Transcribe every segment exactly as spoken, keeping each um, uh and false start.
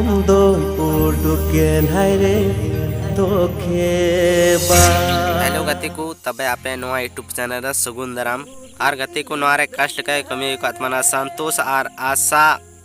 ᱫᱚᱭ ᱩᱰᱩᱠᱮᱱ ᱦᱟᱭ ᱨᱮ ᱫᱚᱠᱷᱮᱵᱟ᱾ ᱦᱮᱞᱳ ᱜᱟᱛᱮ ᱠᱚ, ᱛᱚᱵᱮ ᱟᱯᱮ ᱱᱚᱣᱟ YouTube ᱪᱮᱱᱮᱞ ᱨᱮ ᱥᱟᱹᱜᱩᱱ ᱫᱟᱨᱟᱢ᱾ ᱟᱨ ᱜᱟᱛᱮ ᱠᱚ, ᱱᱚᱣᱟ ᱨᱮ ᱠᱟᱥᱴ ᱞᱮᱠᱟᱭ ᱠᱟᱹᱢᱤ ᱟᱠᱟᱫ ᱛᱟᱵᱚᱱᱟ ᱥᱟᱱᱛᱳᱥ ᱟᱨ ᱟᱥᱟ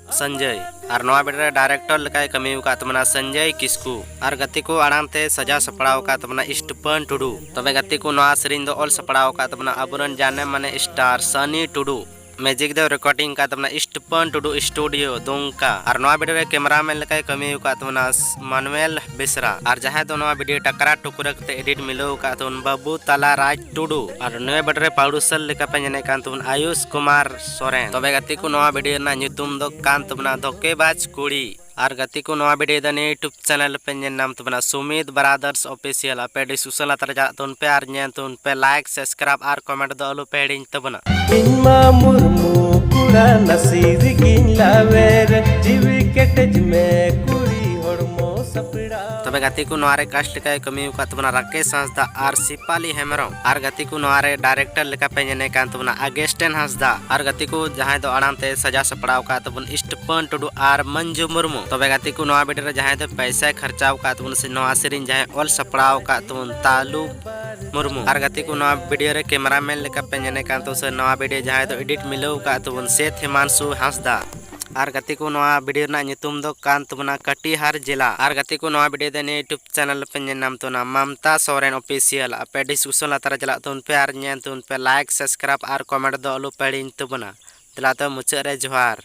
ᱥᱚᱧᱡᱚᱭ᱾ ᱟᱨ ᱱᱚᱣᱟ ᱵᱷᱤᱰᱤᱭᱳ ᱨᱮ ᱰᱟᱭᱨᱮᱠᱴᱚᱨ ᱞᱮᱠᱟᱭ ᱠᱟᱹᱢᱤ ᱟᱠᱟᱫ ᱛᱟᱵᱚᱱᱟ ᱥᱚᱧᱡᱚᱭ ᱠᱤᱥᱠᱩ᱾ ᱟᱨ ᱜᱟᱛᱮ ᱠᱚ, ᱟᱲᱟᱝ ᱛᱮ ᱥᱟᱡᱟᱣ ᱥᱟᱯᱲᱟᱣ ᱟᱠᱟᱫ ᱛᱟᱵᱚᱱᱟ ᱤᱥᱴᱯᱟᱹᱱ ᱴᱩᱰᱩ᱾ ᱛᱚᱵᱮ ᱜᱟᱛᱮ ᱠᱚ, ᱱᱚᱣᱟ ᱥᱮᱨᱮᱧ ᱫᱚ ᱚᱞ ᱥᱟᱯᱲᱟᱣ ᱟᱠᱟᱫ ᱛᱟᱵᱚᱱᱟ ᱟᱵᱚᱨᱮᱱ ᱡᱟᱱᱮ ᱢᱟᱱᱮ ᱥᱴᱟᱨ ᱥᱟᱱᱤ ᱴᱩᱰᱩ᱾ ᱢᱮᱡᱤᱠ ᱫᱚ ᱨᱮᱠᱚᱨᱰᱤᱝ ᱟᱠᱟᱫ ᱛᱟᱵᱚᱱᱟ ᱤᱥᱴᱯᱟᱹᱱ ᱴᱩᱰᱩ ᱥᱴᱩᱰᱤᱭᱳ ᱫᱩᱢᱠᱟ᱾ ᱟᱨ ᱱᱚᱣᱟ ᱵᱷᱤᱰᱤᱭᱳ ᱨᱮ ᱠᱮᱢᱮᱨᱟᱢᱮᱱ ᱞᱮᱠᱟᱭ ᱠᱟᱹᱢᱤ ᱟᱠᱟᱫ ᱛᱟᱵᱚᱱᱟ ᱢᱟᱱᱩᱭᱮᱞ ᱵᱮᱥᱨᱟ᱾ ᱟᱨ ᱡᱟᱦᱟᱸᱭ ᱫᱚ ᱱᱚᱣᱟ ᱵᱷᱤᱰᱤᱭᱳ ᱴᱟᱠᱨᱟ ᱴᱩᱠᱨᱟᱹ ᱠᱟᱛᱮ ᱮᱰᱤᱴ ᱢᱤᱞᱟᱹᱣ ᱟᱠᱟᱫ ᱛᱟᱵᱚᱱ ᱵᱟᱹᱵᱩ ᱛᱟᱞᱟ ᱨᱟᱡᱽ ᱴᱩᱰᱩ᱾ ᱟᱨ ᱱᱚᱣᱟ ᱵᱷᱤᱰᱤᱭᱳ ᱨᱮ ᱯᱨᱚᱰᱭᱩᱥᱟᱨ ᱞᱮᱠᱟ ᱯᱮ ᱧᱮᱞᱮᱫ ᱠᱟᱱ ᱛᱟᱵᱚᱱ ᱟᱭᱩᱥ ᱠᱩᱢᱟᱨ ᱥᱚᱨᱮᱱ᱾ ᱛᱚᱵᱮ ᱜᱟᱛᱮ ᱠᱚ, ᱱᱚᱣᱟ ᱵᱷᱤᱰᱤᱭᱳ ᱨᱮᱱᱟᱜ ᱧᱩᱛᱩᱢ ᱫᱚ ᱠᱟᱱ ᱛᱟᱵᱚᱱᱟ ᱫᱷᱳᱠᱮᱵᱟᱡᱽ ᱠᱩᱲᱤ᱾ ᱟᱨ ᱜᱟᱛᱮ ᱠᱚ, ᱱᱚᱣᱟ ᱵᱷᱤᱰᱤᱭᱳ ᱫᱚ ᱱᱤᱭᱟᱹ YouTube ᱪᱮᱱᱮᱞ ᱯᱮ ᱧᱮᱞ ᱧᱟᱢ ᱛᱟᱵᱚᱱᱟ ᱥᱩᱢᱤᱛ ᱵᱨᱟᱫᱟᱨᱥ ᱚᱯᱷᱤᱥᱤᱭᱟᱞ᱾ ᱟᱯᱮ ᱰᱤᱥᱠᱨᱤᱯᱥᱚᱱ ᱞᱟᱛᱟᱨ ᱨᱮ ᱪᱟᱞᱟᱜ ᱛᱟᱵᱚᱱ ᱯᱮ ᱟᱨ ᱧᱮᱞ ᱛᱟᱵᱚᱱ ᱯᱮ, ᱞᱟᱭᱤᱠ, ᱥᱟᱵᱥᱠᱨᱟᱭᱤᱵ ᱟᱨ ᱠᱚᱢᱮᱱᱴ ᱫᱚ ᱟᱞᱚ ᱯᱮ ᱦᱤᱲᱤᱧ ᱛᱟᱵᱚᱱᱟ᱾ ᱤᱧ ᱢᱟ ᱢᱩᱨᱢᱩ ᱠᱚᱲᱟ ᱱᱟᱥᱤ ᱨᱮᱜᱤᱧ ᱞᱟᱣᱮᱨ, ᱡᱤᱣᱤ ᱠᱮᱴᱮᱡ ᱢᱮ ᱠᱩᱲᱤ ᱦᱚᱲᱢᱚ ᱥᱟᱯᱲᱟᱣ᱾ ᱛᱚᱵᱮ ᱜᱟᱛᱮ ᱠᱚ, ᱱᱚᱣᱟ ᱨᱮ ᱠᱟᱥᱴ ᱞᱮᱠᱟᱭ ᱠᱟᱹᱢᱤ ᱟᱠᱟᱫ ᱛᱟᱵᱚᱱᱟ ᱨᱟᱠᱮᱥ ᱦᱟᱸᱥᱫᱟ ᱟᱨ ᱥᱤᱯᱟᱞᱤ ᱦᱮᱢᱵᱨᱚᱢ᱾ ᱟᱨ ᱜᱟᱛᱮ ᱠᱚ, ᱱᱚᱣᱟ ᱨᱮ ᱰᱟᱭᱨᱮᱠᱴᱚᱨ ᱞᱮᱠᱟ ᱯᱮ ᱧᱮᱞᱮ ᱠᱟᱱ ᱛᱟᱵᱚᱱᱟ ᱟᱜᱮᱥᱴᱮᱱ ᱦᱟᱸᱥᱫᱟ᱾ ᱟᱨ ᱜᱟᱛᱮ ᱠᱚ, ᱡᱟᱦᱟᱸᱭ ᱫᱚ ᱟᱲᱟᱝ ᱛᱮ ᱥᱟᱡᱟᱣ ᱥᱟᱯᱲᱟᱣ ᱟᱠᱟᱫ ᱛᱟᱵᱚᱱ ᱤᱥᱴᱯᱟᱹᱱ ᱴᱩᱰᱩ ᱟᱨ ᱢᱚᱧᱡᱩ ᱢᱩᱨᱢᱩ᱾ ᱛᱚᱵᱮ ᱜᱟᱛᱮ ᱠᱚ, ᱱᱚᱣᱟ ᱵᱷᱤᱰᱤᱭᱳ ᱨᱮ ᱡᱟᱦᱟᱸᱭ ᱫᱚ ᱯᱚᱭᱥᱟᱭ ᱠᱷᱚᱨᱪᱟᱣ ᱟᱠᱟᱫ ᱛᱟᱵᱚᱱ ᱥᱮ ᱱᱚᱣᱟ ᱥᱮᱨᱮᱧ ᱡᱟᱦᱟᱸᱭ ᱚᱞ ᱥᱟᱯᱲᱟᱣ ᱟᱠᱟᱫ ᱛᱟᱵᱚᱱ ᱛᱟᱞᱩ ᱢᱩᱨᱢᱩ᱾ ᱟᱨ ᱜᱟᱛᱮ ᱠᱚ, ᱱᱚᱣᱟ ᱵᱷᱤᱰᱤᱭᱳ ᱨᱮ ᱠᱮᱢᱮᱨᱟᱢᱮᱱ ᱞᱮᱠᱟ ᱯᱮ ᱧᱮᱞᱮ ᱠᱟᱱ ᱛᱟᱵᱚᱱ ᱥᱮ ᱱᱚᱣᱟ ᱵᱷᱤᱰᱤᱭᱳ ᱡᱟᱦᱟᱸᱭ ᱫᱚ ᱮᱰᱤᱴ ᱢᱤᱞᱟᱹᱣ ᱟᱠᱟᱫ ᱛᱟᱵᱚᱱ ᱥᱮᱛ ᱦᱤᱢᱟᱱᱥᱩ ᱦᱟᱸᱥᱫᱟ᱾ ᱟᱨ ᱜᱟᱛᱮ ᱠᱚ, ᱱᱚᱣᱟ ᱵᱷᱤᱰᱤᱭᱳ ᱨᱮᱱᱟᱜ ᱧᱩᱛᱩᱢ ᱫᱚ ᱠᱟᱱ ᱛᱟᱵᱚᱱᱟ ᱠᱟᱴᱤᱦᱟᱨ ᱡᱮᱞᱟ᱾ ᱟᱨ ᱜᱟᱛᱮ ᱠᱚ, ᱱᱚᱣᱟ ᱵᱷᱤᱰᱤᱭᱳ ᱫᱚ ᱱᱤᱭᱟᱹ YouTube ᱪᱮᱱᱮᱞ ᱯᱮ ᱧᱮᱞ ᱧᱟᱢ ᱛᱟᱵᱚᱱᱟ ᱢᱟᱢᱛᱟ ᱥᱚᱨᱮᱱ ᱚᱯᱷᱤᱥᱤᱭᱟᱞ᱾ ᱟᱯᱮ ᱰᱤᱥᱠᱨᱤᱯᱥᱚᱱ ᱞᱟᱛᱟᱨ ᱨᱮ ᱪᱟᱞᱟᱜ ᱛᱟᱵᱚᱱ ᱯᱮ ᱟᱨ ᱧᱮᱞ ᱛᱟᱵᱚᱱ ᱯᱮ, ᱞᱟᱭᱤᱠ, ᱥᱟᱵᱥᱠᱨᱟᱭᱤᱵ ᱟᱨ ᱠᱚᱢᱮᱱᱴ ᱫᱚ ᱟᱞᱚ ᱯᱮ ᱦᱤᱲᱤᱧ ᱛᱟᱵᱚᱱᱟ᱾ ᱫᱮᱞᱟ ᱛᱚ ᱢᱩᱪᱟᱹᱫ ᱨᱮ ᱡᱚᱦᱟᱨ᱾